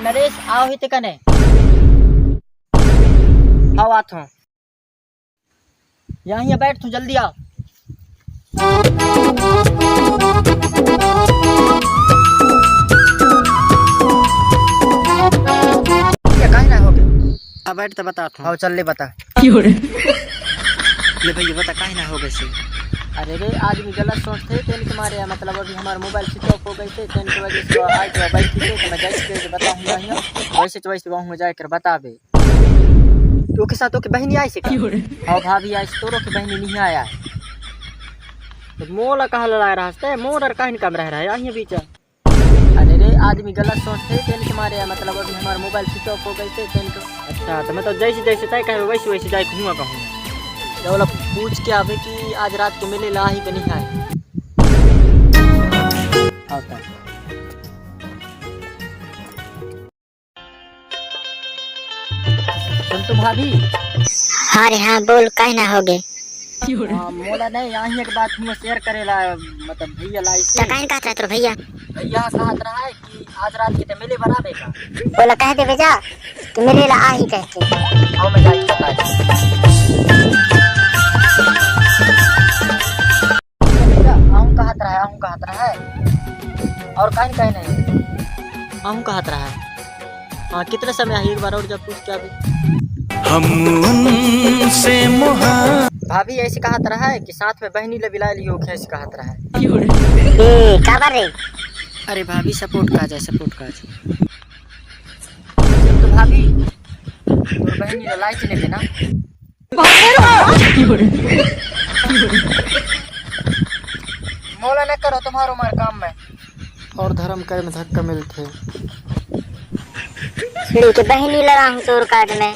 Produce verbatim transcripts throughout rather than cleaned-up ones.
नरेश, आओ ही ते कने। आओ, आत हूँ। यहाँ, यहाँ बैठ, तू जल्दी आ। ये काहे ना हो गए? अब बैठ तो बता तू। आओ, चल ले बता। क्यों रे? ले भैया, बता, काहे ना हो गए से? अरे रे, आदमी गलत सोचते, तेन के मारे, मतलब, अभी हमार मोबाइल स्विच ऑफ हो गए थे, तेन के वजह से आज बैठ के तो मैं जैसे तैसे बताऊंगा ही, वैसे तो वैसे वहाँ जाकर बताबे। तो के साथ ओके बहनी आई से का? क्यों रे? हाँ, भाभी आई से, तोरो के बहनी नहीं आया। तो मोला कहा लड़ा रहा हस्ते, मोर और काहे कम रह रहा है, यहाँ बीच। अरे रे, आदमी गलत सोचते, तेन के मारे, मतलब, अभी हमार मोबाइल स्विच ऑफ हो गए थे, तेन के। अच्छा, तो मतलब, जैसे जैसे तय कहे, वैसे वैसे जाए कहूँगा, कहूँगा। तो बोला, पूछ के आवे कि आज रात के मेले ला ही के नहीं आए। आता। सुन तो भाभी। हाँ रे हाँ, बोल, काहे ना हो गए? हाँ, मोला नहीं, यहाँ एक बात हम शेयर करेला, मतलब, भैया लाई से। तो काहे कहत रहा तोर भैया? भैया कहत रहा है कि आज रात के तो मेले बराबे का। बोला कह देबे जा कि मेले ला आ ही कह के। हाँ, मैं जाई बता दे। भैया, आऊँ कहत रहा है, आऊँ कहत रहा है। और काहे काहे नहीं? आऊँ कहत रहा है। हाँ, कितने समय आई, एक बार और जब पूछ के अभी। हम उनसे मुहा- भाभी ऐसे कहत रहा है कि साथ में बहनी ले बिला लियो, ऐसे कहत रहा है। ए, का बात रे? अरे भाभी, सपोर्ट का जाए, सपोर्ट का जाए। तो भाभी, तोर बहनी ले लाइच लेबे ना? मोला न करो तुम्हारो मार काम में। और धर्म करे में धक्का मिलथे। छिड़ी के बहनी लड़ाहूँ तोर काट में।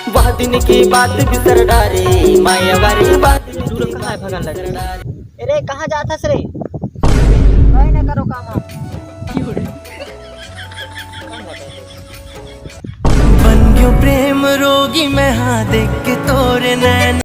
वह दिन की बात बिसर डारे, माया वाली बात। तू लोग कहाँ है भगन लगे? अरे, कहाँ जात हस रे? कहीं ना करो काम हम। बन गयो प्रेम रोगी मैं, हाँ, देख के तोरे नैन।